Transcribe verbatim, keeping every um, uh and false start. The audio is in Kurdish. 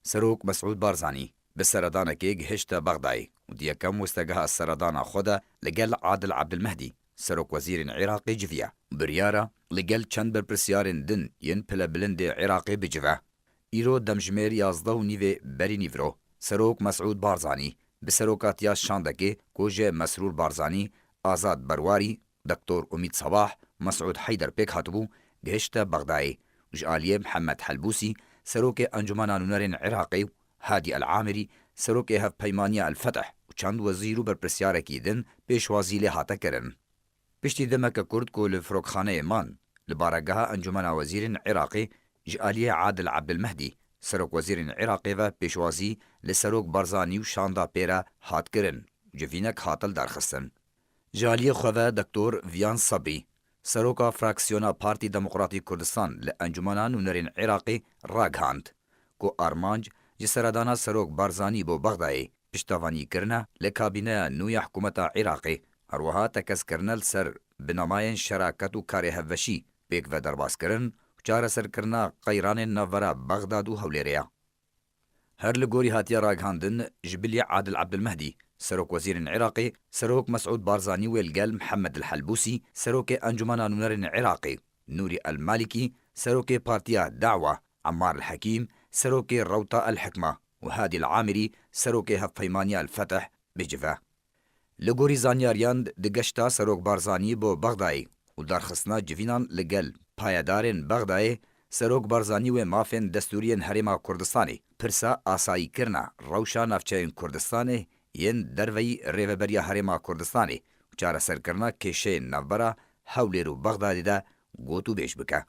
Serok Mesûd Barzanî bi seredanekê gihişte Bexdayê û di yekem westegeha seredana xwe de li gel Adil Abdilmehdî, serokwezîrên Iraqê civiya û biryara li gel çend berpirsyarên din yên pilebilindê Iraqê bicive. Îro demjimêr yazdeh û nîvê berî nîvro, Serok Mesûd Barzanî bi serokatiya şandekê ku ji Mesrûr Barzanî, Azad Berwarî, Doktor Umîd Sabah, Mesûd Heyder pêk hatibû, gihişte Bexdayê û ji aliyê Mihemed Helbûsî, serokê Encûmena Nûnerên Iraqê û Hadî El Amirî, serokê Hevpeymaniya El Fetih û çend wezîr û berpirsiyarekî din pêşwazî lê hate kirin. Piştî demeke kurt ku li firokxaneyê man, li baregeha Encûmena Wezîrên Iraqê ji aliyê Adil Abdilmehdî, serokwezîrên Iraqê ve pêşwazî li Serok Barzanî û şanda pê re hat kirin û civînek hate lidarxistin. Ji aliyê xwe ve Doktor Viyan Sabrî, seroka fraksiyona Partî Demokratîk Kurdistan li Encûmena Nûnerên Iraqê ragihand ku armanc ji seredana Serok Barzanî bo Bexdayê piştevanî kirine li kabîneya nû ya hikûmeta Iraqê, her wiha tekez kirine li ser binamayên şeraket û karê hevbeşî pêk ve derbas kirin û çareserkirina qeyranên navbera Bexdad û Hewlêrê ye. Her li gorî hatiye ragihandin, ji bilî Adil Abdilmehdî, serokwezîrên Iraqê, Serok Mesûd Barzanî wê li gel Mihemed El Helbûsî, serokê Encûmena Nûnerên Iraqê, Nûrî El Malîkî, serokê Partiya Dawa, Emmar El Hekîm, serokê Rewta El Hikma û Hadî El Amirî, serokê Hevpeymaniya El Fetih, bicive. Li gorî zanyariyan, di geşta Serok Barzanî bo Bexdayê û darxistina civînan li gel payedarên Bexdayê, Serok Barzanî wê mafên destûriyên Herêma Kurdistanê, pirsa asayîkirina rewşa navçeyên Kurdistanê yên derveyî Rêveberiya Herêma Kurdistanê û çareserkirina kêşeyên navbera Hewlêr û Bexdadê de gotûbêj bike.